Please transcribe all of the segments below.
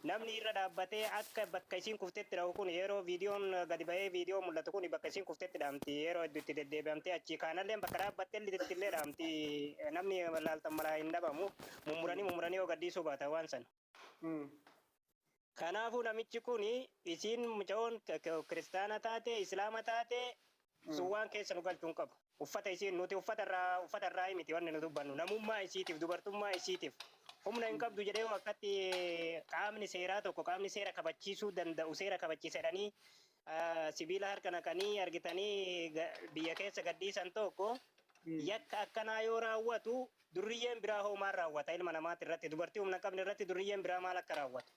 Namni irra dhaabbatee akka bakka isiin kuftetti dhahu kun yeroo viidiyoon gadi bahee viidiyoo mul'atu kun bakka isiin kuftetti dhaamti. Yeroo hedduu itti deddeebi'amtee achi kaanallee bakka dhaabbatte illee dhaamti. Namni laaltan malaa hin dhabamu. Mummuranii mummuranii yoo gadhiisuu baata waan sana. Kanaafuu namichi kun isiin mucayoon kiristaana taate islaama taate sun waan keessa nu galchuu hin qabu. Uffata isiin nuti uffata irraa miti wanni nu dubbannu, namummaa isiitiif, dubartummaa isiitiif. Humna hin qabdu jedhee akkatti qaamni seeraa tokko, qaamni seera kabachiisuu danda'u, seera kabachiisa jedhanii sibiila harka naqanii argitanii biyya keessa gadhiisan tokko yakka akkanaa yoo raawwatu, durriyyeen biraa hoo maal raawwata? Ilma namaati irratti, dubartii humna hin qabne irratti durriyyeen biraa maal akka raawwatu?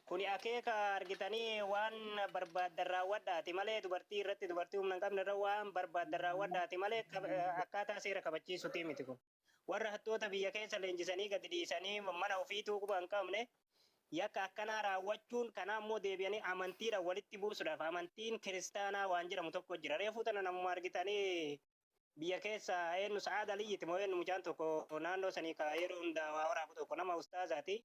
Kuni akeeka argitanii waan barbaaddan raawwadhaati malee, dubartii irratti, dubartii humna hin qabne irra waan barbaaddan raawwadhaati malee, akkaataa seera kabachiisuutii miti kun. Warra hattoota biyya keessa leenjisanii gadi dhiisanii mana ofiituu quba hin qabne yakka akkanaa raawwachuun, kanaa immoo deebi'anii amantiidhaan walitti buusuudhaaf. Amantiin kiristaanaa waan jedhamu tokko jira. Reefuu tana namuma argitanii biyya keessa eenyu, Sa'aad Aliyyiti moo eenyu, mucaan tokko naannoo sanii ka yeroo hundaa waa waraabu tokko nama ustaazaati.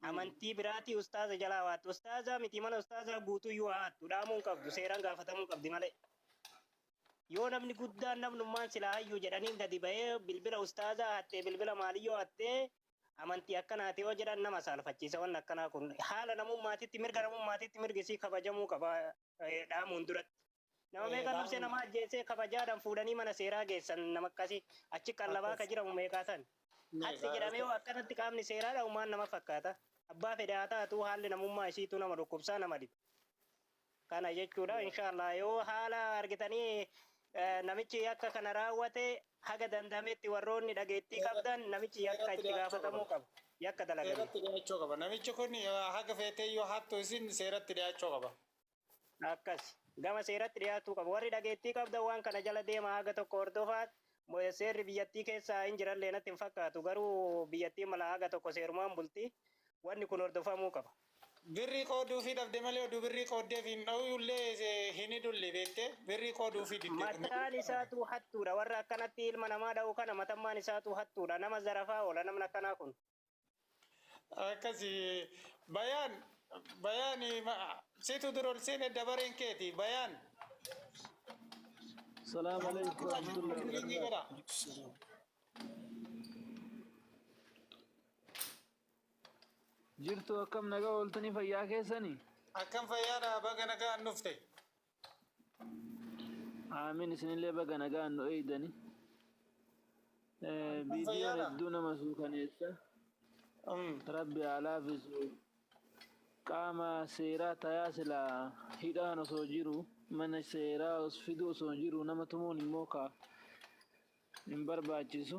Amantii biraatii ustaaza jalaa waattu. Ustaazaa miti, mana ustaazaa guutuyyuu haa hattu. Dhaamuu hin qabdu. Seeraan gaafatamuu qabdi malee. Yoo namni guddaan namnummaan silaa hayyuu jedhanii gadi bahee bilbila ustaazaa hattee, bilbila maaliyyoo hattee, amantii akkanaati yoo jedhan nama saalfachiisa wanni akkanaa kun. Haala namummaatitti, mirga namummaatitti, mirgi isii kabajamuu qaba dhaamuun duratti. Nama meeqa nafsee nama ajjeesee kabajaadhaan fuudhanii mana seeraa geessan? Nama akkasii achi qallabaa ka jiramu meeqaa san. Hatti jedhamee yoo akkanatti qaamni seeraa dha'u maal nama fakkaata? Abbaa fedhe haa taatu, haalli namummaa isiituu nama dhukkubsaa, nama dhiba. Kana jechuudha. Inshaallah yoo haala argitanii namichi yakka kana raawwate, haga danda'ametti warroonni dhageettii qabdan namichi yakka itti gaafatamuu qaba. Yakka dalaganii. Seeratti dhiyaachuu qaba. Namichi kun haga feetee yoo hattu isin seeratti dhiyaachuu qaba. Akkas. Gama seeratti dhiyaatuu qaba. Warri dhageettii qabdan waan kana jala deema, haga tokko hordofaa. Seerri biyyattii keessa hin jirallee natti hin fakkaatu. Garuu biyyattiin mala haga tokko seerumaan bulti. Wanni kun hordofamuu qaba. Birrii qooduufii dhabde malee, oduu birrii qooddeef hin dha'uullee hin hidhulle beektee, birrii qooduufii didde. Mataan isaatu hattuudha. Warra akkanatti ilma namaa dha'u kana matammaan isaatu hattuudha. Nama zarafaa oola namni akkanaa kun. Akkasi, bayaan bayaan situ dur ol seene, dabareen keeti, bayaan. السلام عليكم ورحمة الله وبركاته. Jirtu, akkam nagaa ooltanii, fayyaa keessanii? Akkam, fayyaadha, baga nagaan dhufte. Aamin, isinillee baga nagaan nu eeydani. Viidiyoon Fayyaadha. hedduu nama suukaneessa. Rabbi haa laafisu. Qaama seeraa tayaa silaa hidhaan osoo jiru, mana seeraa os fiduu osoo jiru, nama tumuun immoo ka hin barbaachisu.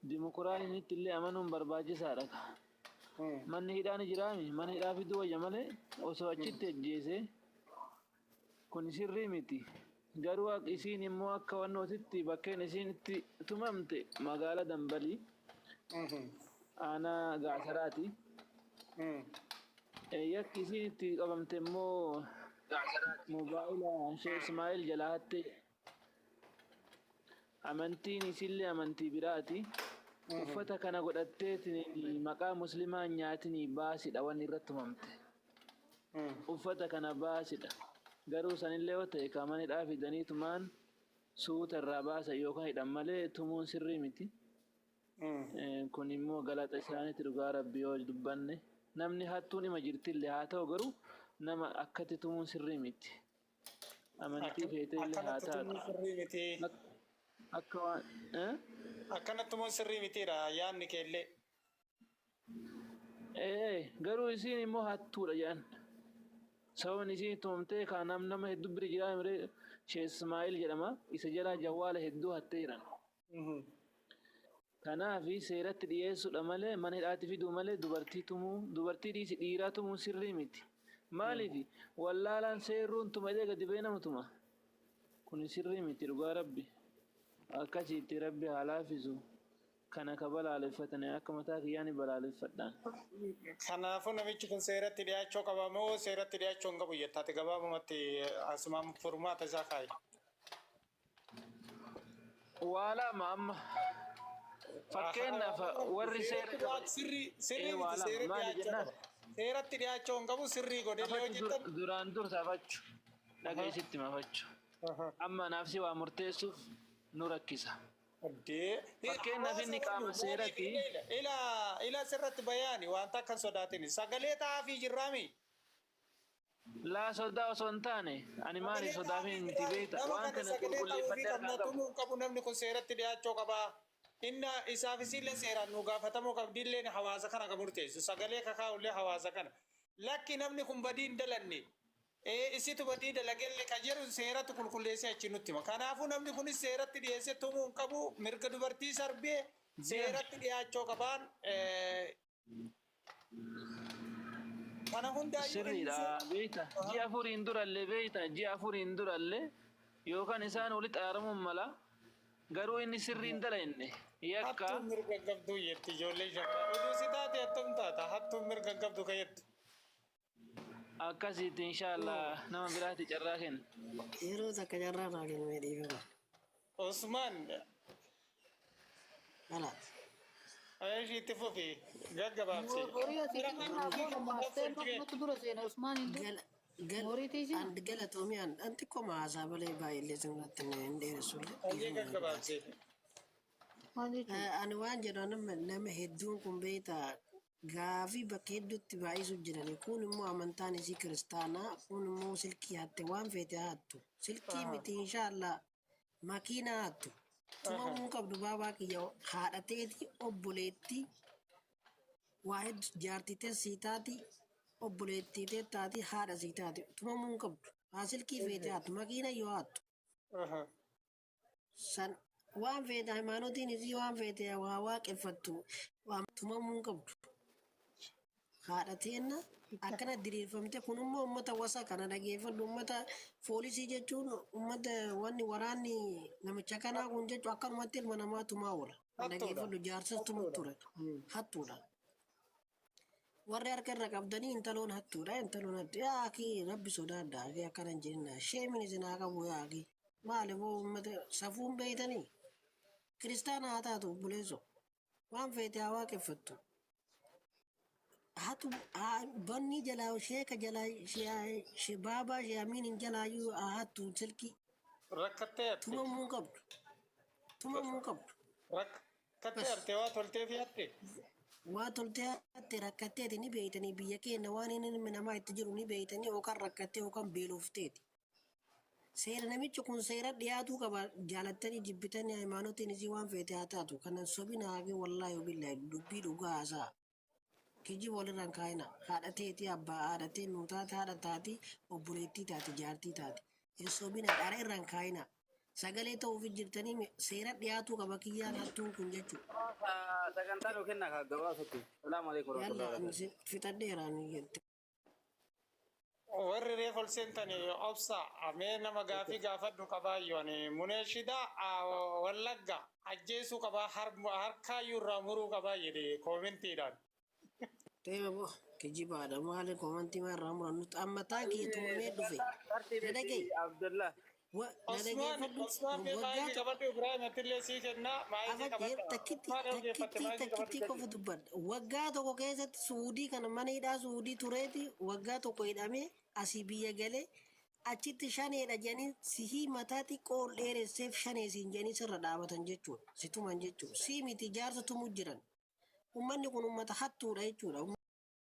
Dimokiraasiitti illee amanuun barbaachisaadha. Manni hidhaa ni jiraami. Mana hidhaa fiduu wayya malee osoo achitti ajjeese kun sirrii miti. Garuu isiin immoo akka wannootitti bakkeen isiin itti tumamte magaala Dambalii, aanaa Gaasaraati. Yakki isiin itti qabamte immoo mobaayila Sheekh Ismaa'il jalaa hatte. Amantiin isiillee amantii biraati. Uffata kana godhatteetiin maqaa muslimaa hin nyaatinii baasidha wanni irratti tumamte. Uffata kana baasidha. Garuu sanillee yoo ta'e ka mana hidhaa fidanii tumaan suuta irraa baasan yookaan hidhan malee tumuun sirrii miti. Kun immoo galata isaaniiti, dhugaa rabbi yoo dubbanne. Namni hattuun ima jirtillee haa ta'u, garuu nama akkatti tumuun sirrii miti. Amantii feetee illee haa Akkanatti tumuun taatu. sirrii miti. Akka waan Akkanatti tumuun sirrii mitiidha yaadni keellee. Ee, garuu isiin immoo hattuudha jedhan. Sababni isiin tumamtee kan nama hedduu bira jiraa mire, Sheekh Ismaa'il jedhama. Isa jalaa jawwaala hedduu hattee jiran. Kanaaf seeratti dhiyeessuudha malee, mana hidhaatti fiduu malee, dubartii tumuu, dubartii dhiisi dhiiraa tumuun sirrii miti. Maaliif wallaalaan seerruun tuma jedhee gadi ba'ee nama tuma? Kun sirrii miti, dhugaa rabbi. Akkasitti rabbi haa laaffisu. Kana ka balaaleffatanii akka mataa kiyyaa ni balaaleffadhaan. Kanaafuu namichi kun seeratti dhiyaachuu qaba moo seeratti dhiyaachuu hin qabu jettaate? Gabaabumatti asumaan furmaata isaa kaa'i. Waa lama amma. Fakkeenyaaf warri seera Seeratti sirrii sirrii Ee, waa miti lama. seeratti Maali dhiyaachuu jennaan? qaba. Seeratti dhiyaachuu hin qabu, sirrii godhellee Afachu hojjetan. Duraan dursa afachu dhageessitti mafachu. Amma naafsi waa murteessuuf nu rakkisa. Addee. Fakkeenyaaf inni qaama seeratti Ila ila sirratti bayaani wanta akka hin sodaatin sagalee ta'aafii jirraami. Laa, sodaa osoo hin taane, ani maali sodaafin miti beekta, Nama waan kana kana sagalee ta'uufii qulqulleeffadhee qabna, harkaa qabu. tumuu qabu, namni kun seeratti dhiyaachuu qaba. Inna isaaf isiillee seeraan nu gaafatamuu qabdiillee, hawaasa kana kan murteessu sagalee kakaa'ullee hawaasa kana. Lakki, namni kun badii hin dalanne. Ee, isitu badii dalagellee kan jedhu seeratti qulqulleessee achi nutti hima. Kanaafuu namni kunis seeratti dhiyeessee tumuu hin qabu, mirga dubartii sarbee seeratti dhiyaachuu qabaan. Kana hundaayyuu Sirriidha beekta. Ji'a 4n durallee beekta, ji'a 4n durallee yookaan isaan walitti araaramuun mala, garuu inni sirriin dalagne yakka. Hattuun mirga hin qabdu jetti ijoollee shamarran. Oduu si taate attam taata? Hattuun mirga hin qabdu ka jettu. Akkasitti inshaallah nama biraatti carraa kenna. Yeroo takka carraa naa kennee dhiifama. Usmaan. Ala. Ayeeshii itti fufi, gaggabaabsi. Horii asii kennaa boona maastee nutu dura seena Usmaan hin dur. Gal gal Horii tiisin. And galatoomii an an xiqqoo maasaa malee baay'illee sirriitti hin dheeressullee. Ayyee, gaggabaabsi. Maal jechuudha? Ani waan jedhu, nama hedduun kun beekta gaafii bakka hedduutti baay'isu jiran. Kun immoo amantaan isii kiristaanaa, kun immoo silkii hatte, waan feete hattu, silkii miti, inshaallah makiinaa hattu, tumamuu qabdu. Baabaa kiyya, haadha teeti, obboleettii waa hedduu, jaartitee sii taati, obboleettii tee taati, haadha sii taati, tumamuu hin qabdu. Haa silkii feete hattu, makiina yoo hattu, san waan feete, hayimaanotiin isii waan feete waa waaqeffattu, waan tumamuu hin qabdu. Haadha teenna akkana diriirfamte. Kun immoo ummata wasa kana dhageeffadhu. Ummata poolisii jechuun ummata wanni waraanni namicha kanaa kun jechuun akkanumatti ilma namaa tumaa oola. Hattuudha. Dhageeffadhu, jaarsas tumu ture, hattuudha. Warri harka irra qabdanii, intaloon hattuudha, intaloon hattu. Yaa akii, rabbi sodaadha, akii akkana hin jedhina, sheemin isin haa qabu. Yaa akii, maali boo, ummata safuun beeytanii? Kiristaana haa taatu obboleesso, waan feete haa waaqeffattu, hatu banni jalaa, sheeka jalaa, baabaa sheemiin jalaayyuu haa hattu silkii. Rakkattee hatte. Tumamuu hin qabdu, tumamuu hin qabdu. Rakkattee hatte, waa toltee fi hatte. Waa toltee hatte, rakkatteeti ni beeytanii. Biyya keenya waan inni ilmi namaa itti jiru ni beeytanii, yookaan rakkattee yookaan beelofteeti. Seera namichi kun seera dhiyaatuu qaba. Jaalattanii jibbitanii, hayimaanotiin isii waan feete haa taatu, kanan sobina haaqee, wallaahi billaahi, dubbii dhugaa haasa'a. Kijiba walirraan kaayina. Haadha teetii, abbaa haadha tee nuu taate, haadha taati, obboleettii taati, jaartii taati, hin sobina, dhara irraan kaayina. Sagalee ta'uuf jirtanii, seera dhiyaatuu qaba kiyyaan hattuun kun jechuudha. Sagantaa nuu kennaa kaa gabaasatti. Salaamu alaikum Yalla. warahmatullahi wabarakatuh. Ani fixadheeraan jette. Warri reef ol seentanii obsa, mee nama gaafii gaafadhu qabaayyoo. Ani Muneeshida Wallagga ajjeesuu qabaa, harkaayyuu irraa muruu qabaa jedhe koomentiidhaan. Teema bo kijibaadha, maali komantii maa irraa muran? Nuti ammataan kiyya tumamee dhufe. Na dhaga'i. Abdullah. Na Osmaan dhageeffadhu. Osmaan, mee Waggaa maayikii qabadhu, Ibrahim atillee sii kennaa, maayikii Afa qabadha. takkitti Osmaan yoo geeffatte takkitti maayikii takkitti qabadhu. qofa dubbadha. Waggaa tokko keessatti Suudii kana mana hidhaa Suudii tureeti, waggaa tokko hidhamee asii biyya galee, achitti shaneedha jedhanii sihii mataa xiqqoo ol dheeresseef shanee siin jedhanii sirra dhaabatan jechuudha. Si tuman jechuudha. Sii miti, jaarsa tumuu jiran. Uummanni kun uummata hattuudha jechuudha.